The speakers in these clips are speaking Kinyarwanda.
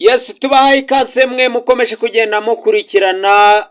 Yes, tubahaye ikaze mwe mukomeje kugenda mukurikirana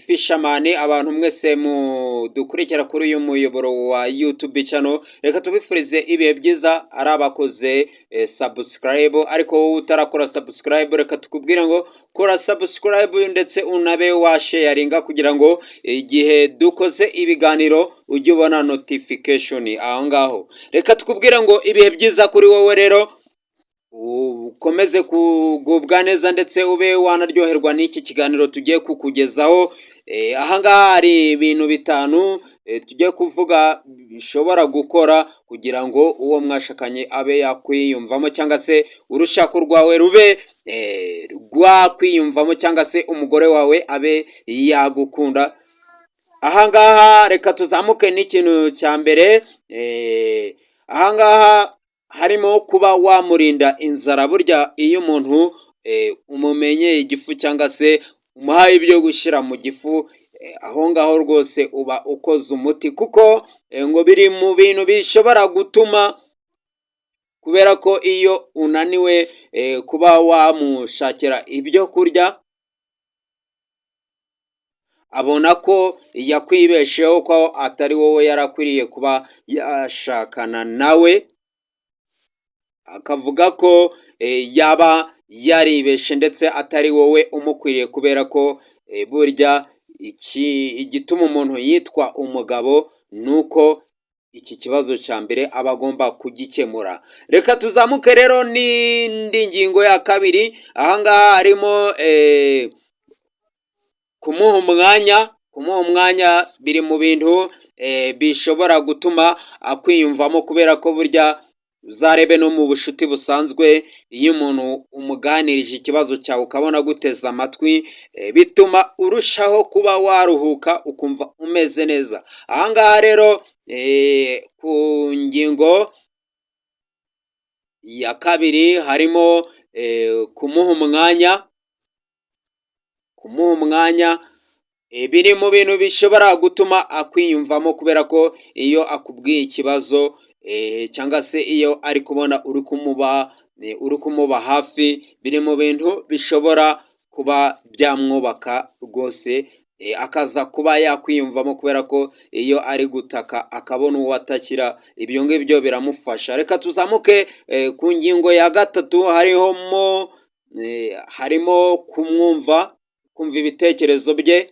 Fisherman. Abantu mwese mudukurikira kuri uyu muyoboro wa YouTube channel, reka tubifurize ibihe byiza. Ari abakoze subscribe, ariko wowe utarakora subscribe, reka tukubwire ngo kora subscribe ndetse unabe washaringa kugira ngo igihe dukoze ibiganiro ujye ubona notification aho ngaho. Reka tukubwire ngo ibihe byiza kuri wowe rero, ukomeze kugubwa neza ndetse ube wanaryoherwa n'iki kiganiro tugiye kukugezaho. Ahangaha hari ibintu bitanu tugiye kuvuga bishobora gukora kugira ngo uwo mwashakanye abe yakwiyumvamo, cyangwa se urushako rwawe rube rwakwiyumvamo, cyangwa se umugore wawe abe yagukunda. Ahangaha reka tuzamuke n'ikintu cya mbere. Ahangaha harimo kuba wamurinda inzara. Burya iyo umuntu umumenyeye igifu cyangwa se umuhaye ibyo gushyira mu gifu, aho ngaho rwose uba ukoze umuti, kuko ngo biri mu bintu bishobora gutuma, kubera ko iyo unaniwe kuba wamushakira ibyo kurya, abona ko yakwibesheho, ko atari wowe yarakwiriye kuba yashakana nawe, akavuga ko yaba yaribeshe ndetse atari wowe umukwiriye, kubera ko burya igituma umuntu yitwa umugabo ni uko iki kibazo cya mbere aba agomba kugikemura. Reka tuzamuke rero n'indi ngingo ya kabiri. Ahangaha harimo kumuha umwanya. Kumuha umwanya biri mu bintu bishobora gutuma akwiyumvamo, kubera ko burya uzarebe no mu bushuti busanzwe, iyo umuntu umuganirije ikibazo cyawe ukabona aguteze amatwi, bituma urushaho kuba waruhuka, ukumva umeze neza. Ahangaha rero ku ngingo ya kabiri harimo kumuha umwanya. Kumuha umwanya biri mu bintu bishobora gutuma akwiyumvamo, kubera ko iyo akubwiye ikibazo cyangwa se iyo ari kubona uri kumuba hafi, biri mu bintu bishobora kuba byamwubaka rwose, akaza kuba yakwiyumvamo, kubera ko iyo ari gutaka akabona uwo atakira, ibyo ngibyo biramufasha. Reka tuzamuke ku ngingo ya gatatu. Harimo kumwumva, kumva ibitekerezo bye.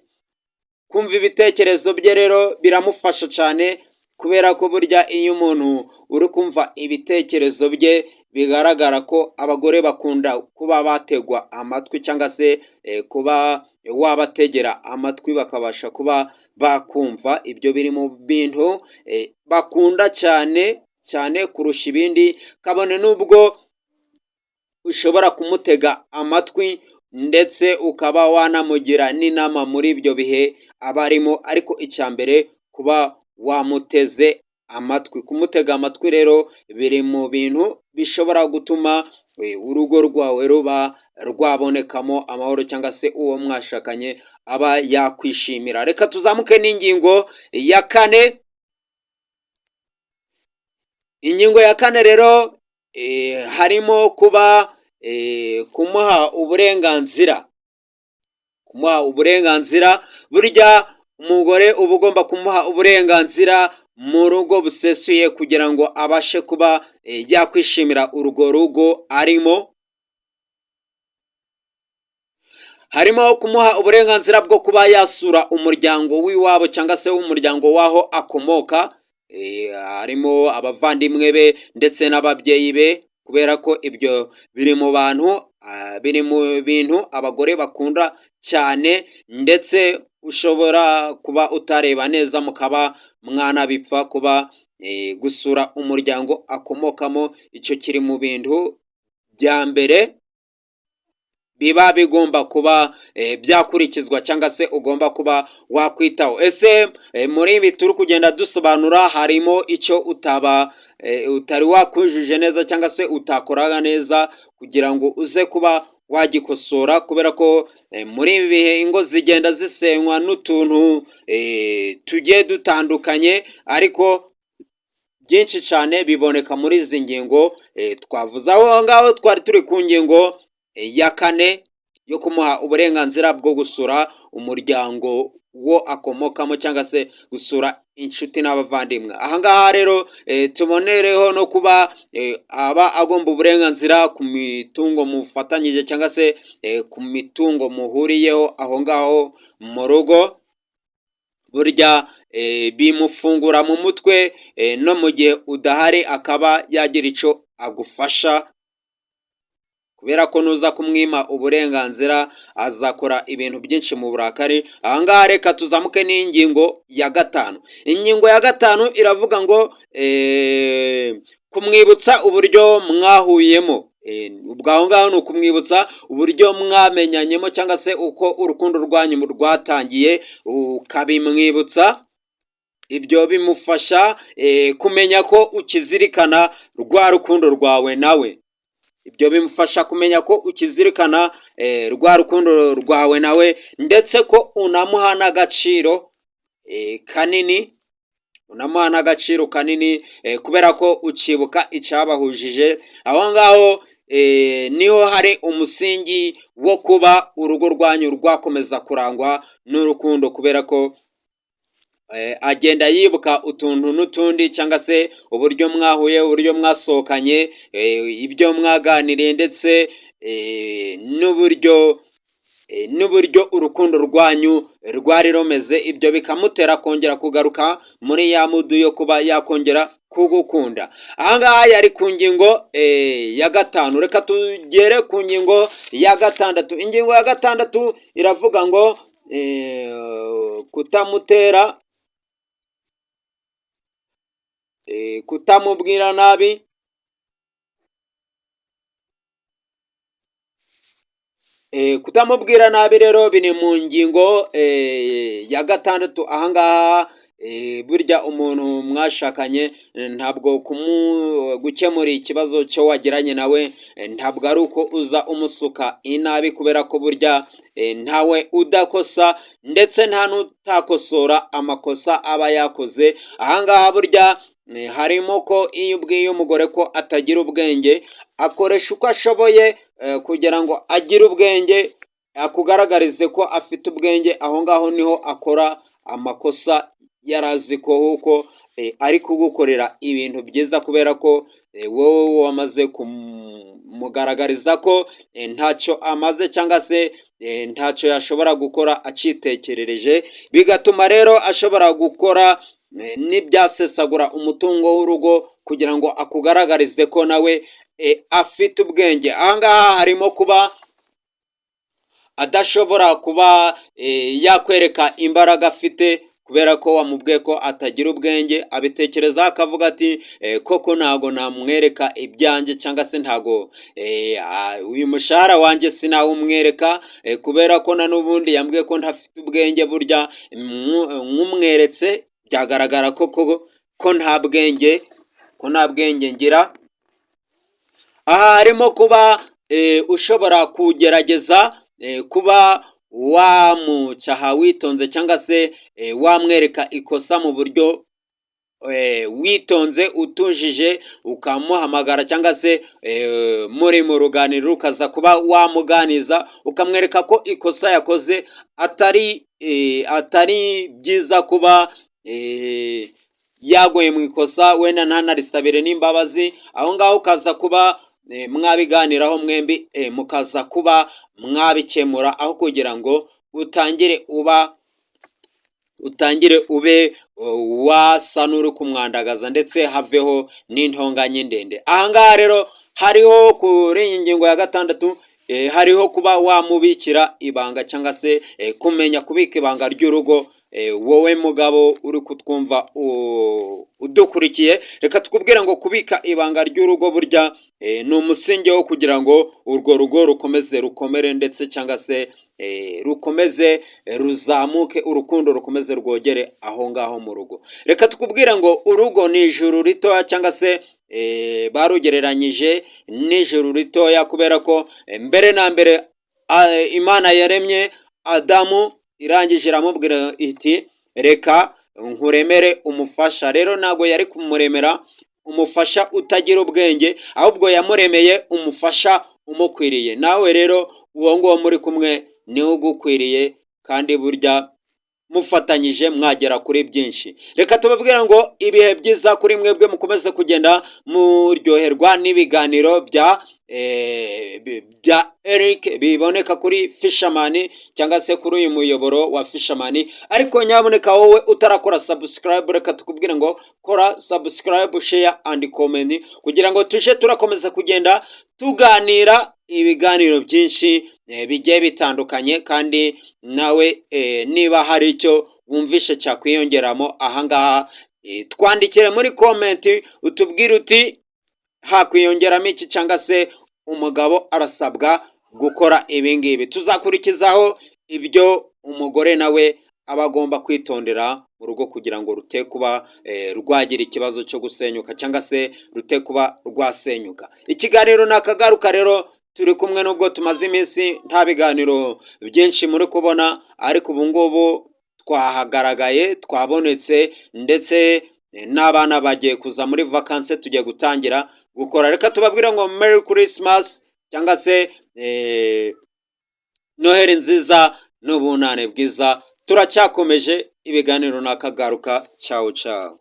Kumva ibitekerezo bye rero biramufasha cyane, kubera ko burya iyo umuntu uri kumva ibitekerezo bye, bigaragara ko abagore bakunda kuba bategwa amatwi, cyangwa se kuba wabategera amatwi bakabasha kuba bakumva. Ibyo biri mu bintu bakunda cyane cyane kurusha ibindi, kabone n'ubwo ushobora kumutega amatwi ndetse ukaba wanamugira n'inama muri ibyo bihe aba arimo, ariko icya mbere kuba wamuteze amatwi. Kumutega amatwi rero biri mu bintu bishobora gutuma urugo rwawe ruba rwabonekamo amahoro, cyangwa se uwo mwashakanye aba yakwishimira. Reka tuzamuke n'ingingo ya kane. Ingingo ya kane rero harimo kuba kumuha uburenganzira. Kumuha uburenganzira, burya umugore uba ugomba kumuha uburenganzira mu rugo busesuye kugira ngo abashe kuba yakwishimira urwo rugo arimo. Harimo kumuha uburenganzira bwo kuba yasura umuryango w'iwabo cyangwa se w'umuryango w'aho akomoka, harimo abavandimwe be ndetse n'ababyeyi be, kubera ko ibyo biri mu bantu biri mu bintu abagore bakunda cyane, ndetse ushobora kuba utareba neza mukaba mwanabipfa. Kuba gusura umuryango akomokamo, icyo kiri mu bintu bya mbere biba bigomba kuba byakurikizwa cyangwa se ugomba kuba wakwitaho. Ese muri ibi turi kugenda dusobanura harimo icyo utaba utari wakujuje neza cyangwa se utakoraga neza kugira ngo uze kuba wagikosora? Kubera ko muri ibi bihe ingo zigenda zisenywa n'utuntu tugiye dutandukanye, ariko byinshi cyane biboneka muri izi ngingo twavuze. Aho ngaho twari turi ku ngingo ya kane yo kumuha uburenganzira bwo gusura umuryango wo akomokamo cyangwa se gusura inshuti n'abavandimwe. Ahangaha rero tubonereho no kuba aba agomba uburenganzira ku mitungo mufatanyije cyangwa se ku mitungo muhuriyeho aho ngaho mu rugo. Burya bimufungura mu mutwe, no mu gihe udahari akaba yagira icyo agufasha, kubera ko nuza kumwima uburenganzira azakora ibintu byinshi mu burakari. Ahangaha reka tuzamuke n'ingingo ya gatanu. Ingingo ya gatanu iravuga ngo kumwibutsa uburyo mwahuyemo. Ubwo aho ngaho ni ukumwibutsa uburyo mwamenyanyemo cyangwa se uko urukundo rwanyu rwatangiye, ukabimwibutsa. Ibyo bimufasha kumenya ko ukizirikana rwa rukundo rwawe nawe. Ibyo bimufasha kumenya ko ukizirikana rwa rukundo rwawe nawe, ndetse ko unamuha n'agaciro kanini, unamuha n'agaciro kanini kubera ko ukibuka icyabahujije. Aho ngaho niho hari umusingi wo kuba urugo rwanyu rwakomeza kurangwa n'urukundo, kubera ko agenda yibuka utuntu n'utundi cyangwa se uburyo mwahuye, uburyo mwasohokanye, ibyo mwaganiriye, ndetse n'uburyo urukundo rwanyu rwari rumeze. Ibyo bikamutera kongera kugaruka muri ya mood yo kuba yakongera kugukunda. Ahangaha yari ku ngingo ya gatanu. Reka tugere ku ngingo ya gatandatu. Ingingo ya gatandatu iravuga ngo kutamutera, kutamubwira nabi. Kutamubwira nabi rero biri mu ngingo ya gatandatu. Ahangaha burya umuntu mwashakanye, ntabwo gukemura ikibazo cyo wagiranye nawe ntabwo ari uko uza umusuka inabi, kubera ko burya ntawe udakosa, ndetse nta n'utakosora amakosa aba yakoze. Ahangaha burya harimo ko iyo ubwiye umugore ko atagira ubwenge, akoresha uko ashoboye kugira ngo agire ubwenge, akugaragarize ko afite ubwenge. Aho ngaho niho akora amakosa, yari azi ko kuko ari kugukorera ibintu byiza, kubera ko wowe wamaze kumugaragariza ko ntacyo amaze cyangwa se ntacyo yashobora gukora acitekerereje, bigatuma rero ashobora gukora n'ibyasesagura umutungo w'urugo kugira ngo akugaragarize ko nawe afite ubwenge. Ahangaha harimo kuba adashobora kuba yakwereka imbaraga afite, kubera ko wamubwiye ko atagira ubwenge. Abitekereza akavuga ati: "Koko ntago namwereka ibyanjye, cyangwa se ntago uyu mushahara wanjye sinawumwereka, kubera ko na n'ubundi yambwiye ko ntafite ubwenge. Burya nkumweretse byagaragara koko ko nta bwenge ngira." Aha harimo kuba ushobora kugerageza kuba wamucyaha witonze, cyangwa se wamwereka ikosa mu buryo witonze, utujije, ukamuhamagara cyangwa se muri mu ruganiriro ukaza kuba wamuganiza, ukamwereka ko ikosa yakoze atari byiza kuba yaguye mu ikosa, wenda ntanarisabire n'imbabazi. Aho ngaho ukaza kuba mwabiganiraho mwembi, mukaza kuba mwabikemura, aho kugira ngo utangire ube wasa n'uri kumwandagaza, ndetse haveho n'intonganya ndende. Aha ngaha rero hariho kuri iyi ngingo ya gatandatu, hariho kuba wamubikira ibanga cyangwa se kumenya kubika ibanga ry'urugo. Wowe mugabo uri kutwumva, udukurikiye, reka tukubwire ngo kubika ibanga ry'urugo burya ni umusingi wo kugira ngo urwo rugo rukomeze rukomere, ndetse cyangwa se rukomeze ruzamuke, urukundo rukomeze rwogere aho ngaho mu rugo. Reka tukubwire ngo urugo ni ijuru ritoya, cyangwa se barugereranyije n'ijuru ritoya, kubera ko mbere na mbere Imana yaremye Adamu, irangije iramubwira iti: "Reka nkuremere umufasha." Rero ntabwo yari kumuremera umufasha utagira ubwenge, ahubwo yamuremeye umufasha. umukwiriye. Nawe rero uwo nguwo muri kumwe niwe ugukwiriye, kandi burya mufatanyije mwagera kuri byinshi. Reka tubabwire ngo ibihe byiza kuri mwebwe, mukomeze kugenda muryoherwa n'ibiganiro bya Eric biboneka kuri Fisherman cyangwa se kuri uyu muyoboro wa Fisherman. Ariko nyaboneka wowe utarakora subscribe, reka tukubwire ngo kora subscribe, share and comment, kugira ngo tuje turakomeza kugenda tuganira ibiganiro byinshi bigiye bitandukanye. Kandi nawe niba hari icyo wumvishe cyakwiyongeramo ahangaha, twandikire muri comment, utubwire uti hakwiyongeramo iki, cyangwa se umugabo arasabwa gukora ibi ngibi. Tuzakurikizaho ibyo umugore nawe aba agomba kwitondera mu rugo kugira ngo rute kuba rwagira ikibazo cyo gusenyuka, cyangwa se rute kuba rwasenyuka. Ikiganiro nakagaruka rero, turi kumwe nubwo tumaze iminsi nta biganiro byinshi muri kubona, ariko ubu ngubu twahagaragaye, twabonetse, ndetse n'abana bagiye kuza muri vacances, tugiye gutangira gukora. Reka tubabwire ngo Merry Christmas cyangwa se Noheli nziza n'ubunane bwiza. Turacyakomeje ibiganiro nakagaruka. Ciao ciao.